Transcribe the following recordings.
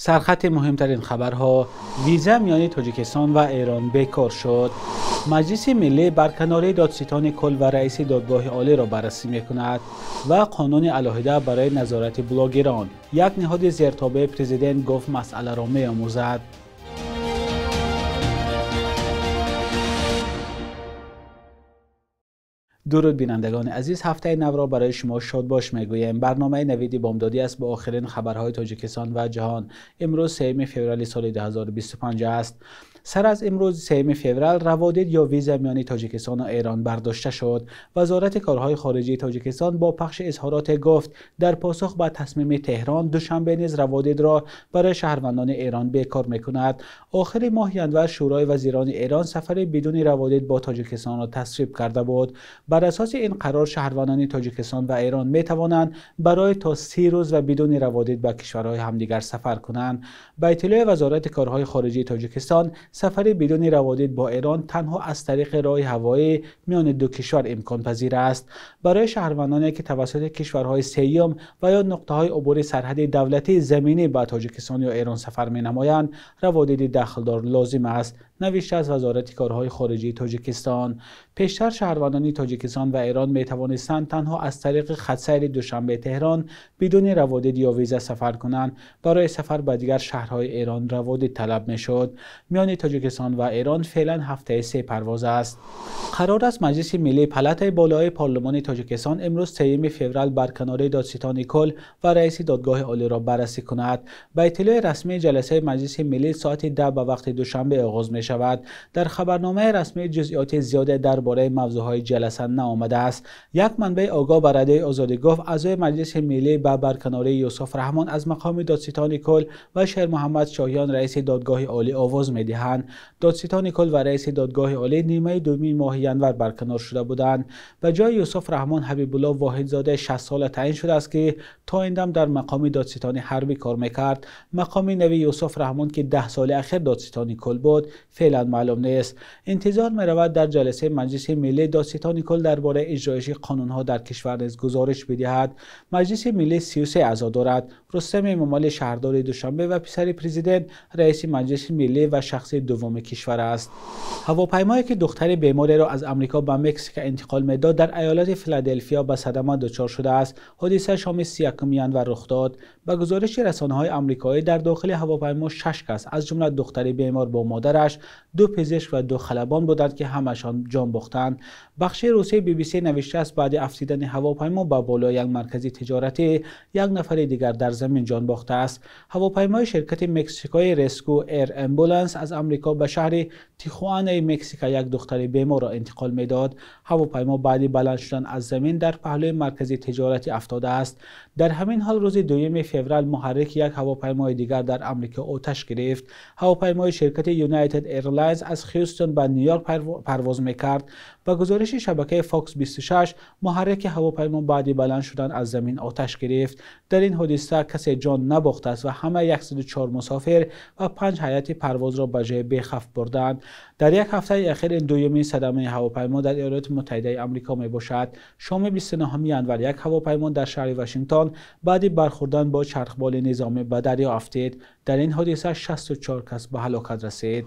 Сархати муҳимтарин хабарҳо: виза миёни Тоҷикистон ва Эрон бекор шуд. Маҷлиси миллӣ барканории додситони кул ва раиси додгоҳи олиро баррасӣ мекунад ва қонуни алоҳида барои назорати блогерон. Як ниҳоди зертобеи президент гуфт масъаларо меомӯзад. Дуруд бинандагони азиз, ҳафтаи навро барои шумо шодбош мегӯем. Барномаи навиди бомдодӣ аст бо охирин хабарҳои Тоҷикистон ва ҷаҳон. Имрӯз 3 феврали соли 2025 аст. Сар аз имрӯз 3 феврал раводид ё виза миёни Тоҷикистон ва Эрон бардошта шуд. Вазорати корҳои хориҷии Тоҷикистон бо пахши изҳорот гуфт дар посух ба тасмими Теҳрон, Душанбе низ раводидро барои шаҳрвандони Эрон бекор мекунад. Охири моҳи январ Шӯрои вазирони Эрон сафари бидуни раводид бо Тоҷикистонро тасвиб карда буд. Бар асоси ин қарор шаҳрвандони Тоҷикистон ва Эрон метавонанд барои то 30 рӯз ва бидуни раводид ба кишварҳои ҳамдигар сафар кунанд. Ба иттилои Вазорати корҳои хориҷии Тоҷикистон, сафари бидуни раводид бо Эрон танҳо аз тариқи роҳи ҳавоӣ миёни ду кишвар имконпазир аст. Барои шаҳрвандоне ки тавассути кишварҳои сеюм ва ё нуқтаҳои убури сарҳади давлатии заминӣ ба Тоҷикистон ё Эрон сафар менамоянд, раводиди дахлдор лозим аст, навишта аз Вазорати корҳои хориҷии Тоҷикистон. Пештар шаҳрвандони Тоҷикистон ва Эрон метавонистанд танҳо аз тариқи хатсайри Душанбе-Теҳрон бидуни раводид ё виза сафар кунанд. Барои сафар ба дигар шаҳрҳои Эрон раводид талаб мешуд. Миёни Тоҷикистон ва Эрон феълан ҳафтаи 3 парвоз аст. Қарор аст Маҷлиси миллии палатаи болоии парлумони Тоҷикистон имрӯз 3 феврал барканории додситони кул ва раиси додгоҳи олиро баррасӣ кунад. Ба иттилои расмӣ ҷаласаи Маҷлиси миллӣ соати 10 ба вақти Душанбе оғоз мешавад. Дар хабарномаи расмӣ ҷузъиёти зиёде дар бораи мавзӯъҳои ҷаласа наомадааст. Як манбаи огоҳ ба Радиои Озодӣ гуфт аъзои Маҷлиси миллӣ ба барканории Юсуф Раҳмон аз мақоми додситони кул ва Шермуҳаммад Шоҳиён раиси додгоҳи олӣ овоз медиҳанд. Додситони кул ва раиси додгоҳи олӣ нимаи дуюми моҳи январ барканор шуда буданд. Ба ҷои Юсуф Раҳмон Ҳабибулло Воҳидзода 60 сола таъин шудааст ки то ин дам дар мақоми додситони ҳарбӣ кор мекард. Мақоми нави Юсуф Раҳмон ки 10 соли ахир додситони кул буд, феълан маълум нест. Интизор меравад дар ҷаласаи Маҷлиси миллӣ додситони кул дар бораи иҷроиши қонунҳо дар кишвар низ гузориш бидиҳад. Маҷлиси миллӣ 33 аъзо дорад. Рустам Эмомалӣ шаҳрдори Душанбе ва писари президент, раиси Маҷлиси миллӣ ва шахси дуввуми кишвар аст. Ҳавопаймое ки духтари бемореро аз Амрико ба Мексика интиқол медод, дар иёлати Филаделфия ба садама дучор шудааст. Ҳодиса шоми 31 январ рух дод. Ба гузориши расонаҳои амрикоӣ дар дохили ҳавопаймо 6 кас аз ҷумла духтари бемор бо модараш, 2 пизишк ва 2 халабон буданд ки ҳамашон ҷон бохтанд. Бахши русии BBC навиштааст баъди афтидани ҳавопаймо ба болои як маркази тиҷоратӣ як нафари дигар дар замин ҷон бохтааст. Ҳавопаймои ширкати мексикои Rescue Air Ambulance аз Амрико ба шаҳри Тихуанаи Мексика як духтари беморро интиқол медод. Ҳавопаймо баъди баланд шудан аз замин дар паҳлӯи маркази тиҷоратӣ афтодааст. Дар ҳамин ҳол рӯзи 2 феврал муҳаррики як ҳавопаймои дигар дар Амрико оташ гирифт. Ҳавопаймои ширкати United Airlines аз Хюстон ба Нью-Йорк парвоз мекард. Ба гузориши шабакаи Fox 26 муҳаррики ҳавопаймо баъди баланд шудан аз замин оташ гирифт. Дар ин ҳодиса касе ҷон набохтааст ва ҳама 104 мусофир ва 5 ҳайати парвозро ба ҷои бехавф бурданд. Дар як ҳафтаи ахир ин дуюмин садамаи ҳавопаймо дар Иёлоти Муттаҳидаи Амрико мебошад. Шоми 29 январ як ҳавопаймо дар шаҳри Вашингтон баъди бархӯрдан бо чархболи низомӣ ба дарё афтид. Дар ин ҳодиса 64 кас ба ҳалокат расид.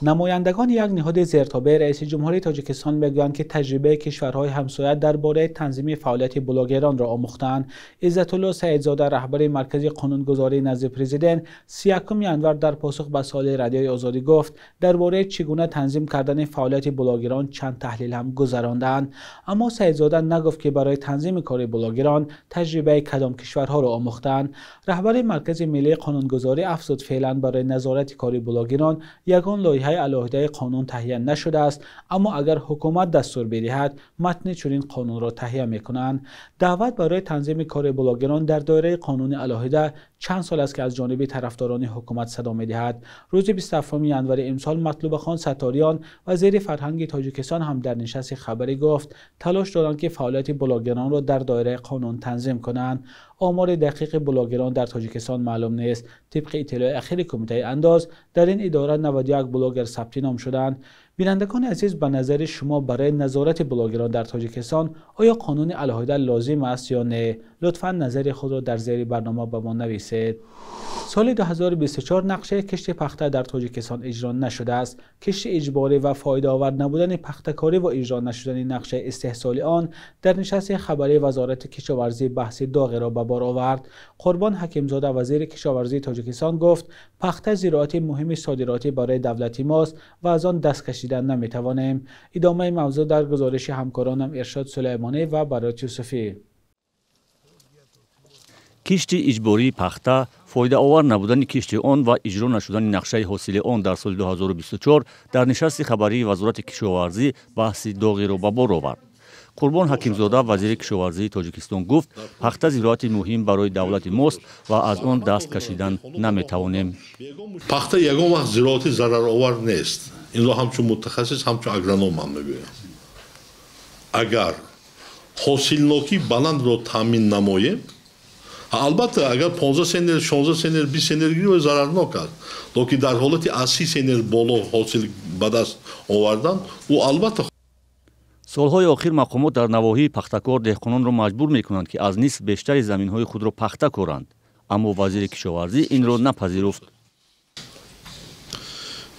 Намояндагони як ниҳоди зертобеи раиси ҷумҳурии Тоҷикистон мегӯянд ки таҷрибаи кишварҳои ҳамсоя дар бораи танзими фаъолияти блогеронро омӯхтанд. Иззатулло Саидзода, раҳбари маркази қонунгузории назди президент, 31 январ дар посух ба суоли Радиои Озодӣ гуфт дар бораи чӣ гуна танзим кардани фаъолияти блогерон чанд таҳлил ҳам гузаронданд. Аммо Саидзода нагуфт ки барои танзими кори блогерон таҷрибаи кадом кишварҳоро омӯхтанд. Раҳбари маркази миллии қонунгузорӣ афзуд феълан барои назорати кори блогерон ягон лоиҳаи алоҳидаи қонун таҳия нашудааст, аммо агар ҳукумат дастур бидиҳад, матни чунин қонунро таҳия мекунанд. Даъват барои танзими кори блогерон дар доираи қонуни алоҳида чанд сол аст ки аз ҷониби тарафдорони ҳукумат садо медиҳад. Рӯзи 27 январи имсол Матлубахон Сатториён, вазири фарҳанги Тоҷикистон ҳам дар нишасти хабарӣ гуфт талош доранд ки фаъолияти блогеронро дар доираи қонун танзим кунанд. Омори дақиқи блогерон дар Тоҷикистон маълум нест. Тибқи иттилои ахири Кумитаи андоз, дар ин идора 91 блогер сабти ном шуданд. Бинандагони азиз, ба назари шумо барои назорати блогерон дар Тоҷикистон оё қонуни алоҳида лозим аст ё не? Лутфан назари худро дар зери барнома ба мо нависед. Соли 2024 нақшаи кишти пахта дар Тоҷикистон иҷро нашудааст. Кишти иҷборӣ ва фоидаовар набудани пахтакорӣ ва иҷро нашудани нақшаи истеҳсоли он дар нишасти хабарии Вазорати кишоварзӣ баҳси доғеро ба бор овард. Қурбон Ҳакимзода, вазири кишоварзии Тоҷикистон, гуфт пахта зироати муҳими содиротӣ барои давлати мост ва аз он даст кашидан наметавонем. Идомаи мавзӯъ дар гузориши ҳамкоронам Иршод Сулаймонӣ ва Барот Юсуфӣ. Кишти иҷбории пахта, фоидаовар набудани кишти он ва иҷро нашудани нақшаи ҳосили он дар соли 2024 дар нишасти хабарии Вазорати кишоварзӣ баҳси доғеро ба бор овард. Қурбон Ҳакимзода, вазири кишоварзии Тоҷикистон, гуфт пахта зироати муҳим барои давлати мост ва аз он даст кашидан наметавонем. Пахта ягон вақт зироати зараровар нест. Инро ҳамчун мутахассис, ҳамчун агроном ман мегӯям. Агар ҳосилнокии баландро таъмин намоем, албатта агар 15 сентнер, 16 сентнер, 20 сентнер гирӣ зарарнок аст, лекин дар ҳолати аз 30 сентнер боло ҳосил ба даст овардан, ӯ албатта. Солҳои охир мақомот дар навоҳии пахтакор деҳқононро маҷбур мекунанд, ки аз нисф бештари заминҳои худро пахта коранд. Аммо вазири кишоварзӣ инро напазируфт.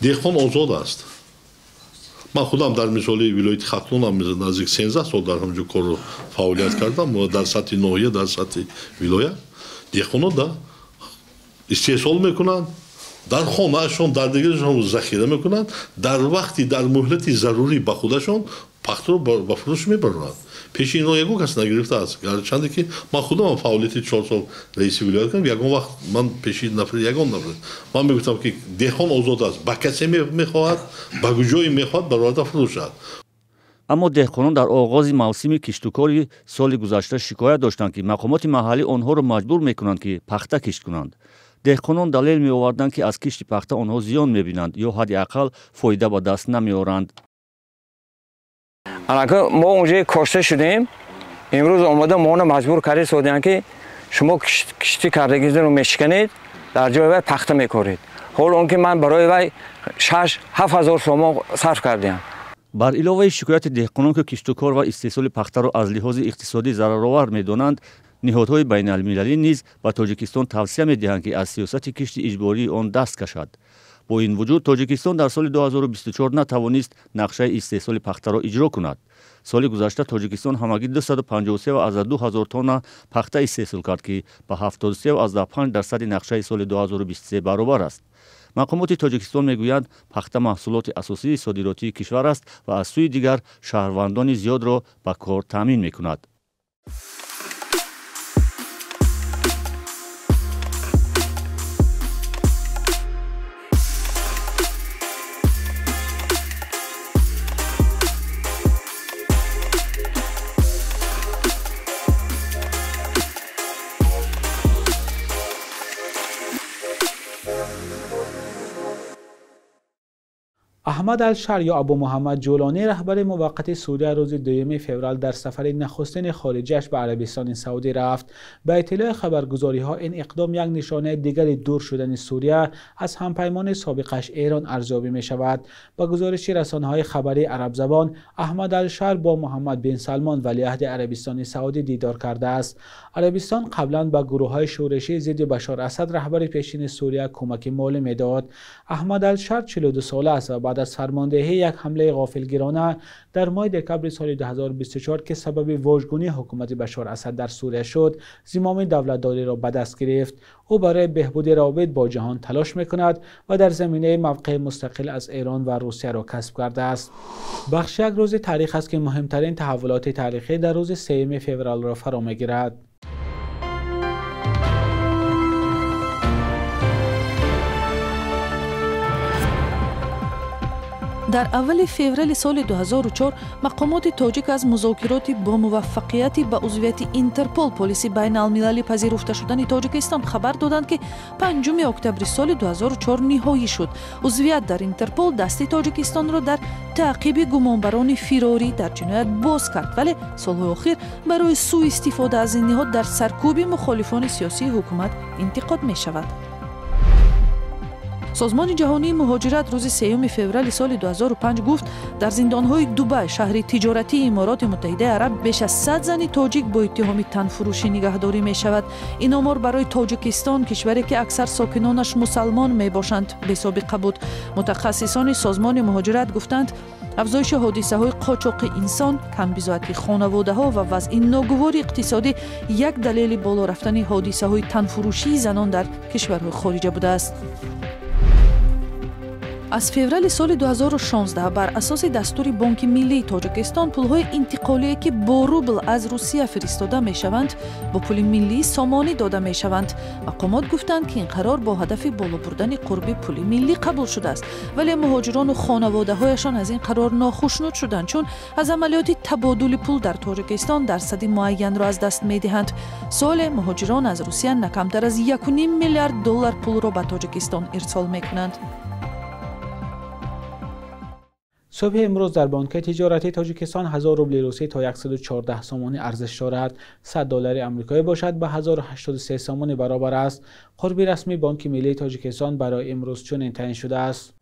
Деҳқон озод аст. Ман худам дар мисоли вилояти Хатлонам наздик 13 сол дар ҳамҷо корро фаъолият кардам, дар сатҳи ноҳия, дар сатҳи вилоят. Деҳқонон да истеҳсол мекунанд, дар хонаашон, дар дигарашон захира мекунанд, дар вақти дар муҳлати зарурӣ ба худашон пахтаро ба фурӯш мебаранд. Пеши инро ягон кас нагирифтааст. Гарчанде ки ман худам фаъолияти 4 сол раиси вилоят кардам, ягон вақт ман пеши нафар ягон нафар ман мегуфтам ки деҳқон озод аст, ба касе мехоҳад, ба куҷое мехоҳад бароварда фурӯшад. Аммо деҳқонон дар оғози мавсими киштукори соли гузашта шикоят доштанд, ки мақомоти маҳаллӣ онҳоро маҷбур мекунанд, ки пахта кишт кунанд. Деҳқонон далел меоварданд, ки аз кишти пахта онҳо зиён мебинанд ё ҳадди ақал фоида ба даст намеоранд. Анака мо онҷо кошта шудем, имрӯз омада моно маҷбур карда содианд, ки шумо кишти кардагиро мешиканед, дар ҷои вай пахта мекоред. Ҳол он ки ман барои вай 6-7 ҳазор сомон сарф кардем. Бар иловаи шикояти деҳқонон, ки киштукор ва истеҳсоли пахтаро аз лиҳози иқтисодӣ зараровар медонанд, ниҳодҳои байналмилалӣ низ ба Тоҷикистон тавсия медиҳанд, ки аз сиёсати кишти иҷбории он даст кашад. Бо ин вуҷуд Тоҷикистон дар соли 2024 натавонист нақшаи истеҳсоли пахтаро иҷро кунад. Соли гузашта Тоҷикистон ҳамагӣ 253,2 ҳазор тонна пахта истеҳсол кард, ки ба 73,5% нақшаи соли 2023 баробар аст. Мақомоти Тоҷикистон мегӯянд, пахта маҳсулоти асосии содиротии кишвар аст ва аз сӯи дигар шаҳрвандони зиёдро ба кор таъмин мекунад. Аҳмад Алшар ё Абу Муҳаммад Ҷӯлонӣ, раҳбари муваққати Сурия, рӯзи 2 феврал дар сафари нахустини хориҷиаш ба Арабистони Саудӣ рафт. Ба иттилои хабаргузориҳо, ин иқдом як нишонаи дигари дур шудани Сурия аз ҳампаймони собиқаш Эрон арзёбӣ мешавад. Ба гузориши расонаҳои хабарии арабзабон, Аҳмад Алшар бо Муҳаммад бин Салмон, валиаҳди Арабистони Саудӣ, дидор кардааст. Арабистон қаблан ба гурӯҳҳои шӯришӣ зидди Башар Асад, раҳбари пешини Сурия, кӯмаки молӣ медод. Аҳмад Алшар 42 сола аст ва баъд аз фармондеҳии як ҳамлаи ғофилгирона дар моҳи декабри соли 2024, ки сабаби вожгунии ҳукумати Башар Асад дар Сурия шуд, зимоми давлатдориро ба даст гирифт. Ӯ барои беҳбуди равобит бо ҷаҳон талош мекунад ва дар заминаи мавқеи мустақил аз Эрон ва Русияро касб кардааст. Бахш як рӯзи таърих аст, ки муҳимтарин таҳаввулоти таърихӣ дар рӯзи 3 февралро фаро мегирад. Дар аввали феврали соли 2004 мақомоти тоҷик аз музокироти бо муваффақияти ба узвияти Интерпол, полиси байналмилалӣ пазируфта шудани Тоҷикистон хабар доданд, ки 5 октябри соли 2004 ниҳоӣ шуд. Узвият дар Интерпол дасти Тоҷикистонро дар таъқиби гумонбарони фирорӣ дар ҷиноят боз кард, вале солҳои охир барои сӯистифода аз ин ниҳод дар саркӯби мухолифони сиёсии ҳукумат интиқод мешавад. Созмони ҷаҳонии муҳоҷират рӯзи 3 феврали соли 2005 гуфт, дар зиндонҳои Дубай, шаҳри тиҷоратии Имороти Муттаҳидаи Араб, беш аз 100 зани тоҷик бо иттиҳоми танфурӯшӣ нигаҳдорӣ мешавад. Ин омор барои Тоҷикистон, кишваре ки аксар сокинонаш мусалмон мебошанд, бесобиқа буд. Мутахассисони созмони муҳоҷират гуфтанд, афзоиши ҳодисаҳои қочоқи инсон, камбизоати хонаводаҳо ва вазъи ногувори иқтисодӣ як далели боло рафтани ҳодисаҳои танфурӯшии занон дар кишварҳои хориҷа будааст. Аз феврали соли 2016 бар асоси дастури Бонки Миллии Тоҷикистон пулҳои интиқолие ки бо рубл аз Русия фиристода мешаванд, бо пули миллии сомонӣ дода мешаванд. Мақомот гуфтанд, ки ин қарор бо ҳадафи боло бурдани қурби пули миллӣ қабул шудааст, вале муҳоҷирону хонаводаҳояшон аз ин қарор нохушнуд шуданд, чун аз амалиёти табодули пул дар Тоҷикистон дарсади муайянро аз даст медиҳанд. Соле муҳоҷирон аз Русия на камтар аз 1,5 миллиард доллар пулро ба Тоҷикистон ирсол мекунанд. Субҳи имрӯз дар бонки тиҷоратии Тоҷикистон 1000 рубли русӣ то 114 сомонӣ арзиш дорад. 100 доллари амрикоӣ бошад ба 1083 сомонӣ баробар аст. Қурби расмии Бонки Миллии Тоҷикистон барои имрӯз чунин таъин шудааст.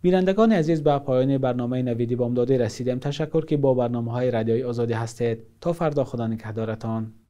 Бинандагони азиз, ба поёни барномаи Навиди Бомдодӣ расидем. Ташаккур, ки бо барномаҳои Радиои Озодӣ ҳастед. То фардо, Худо нигаҳдоратон.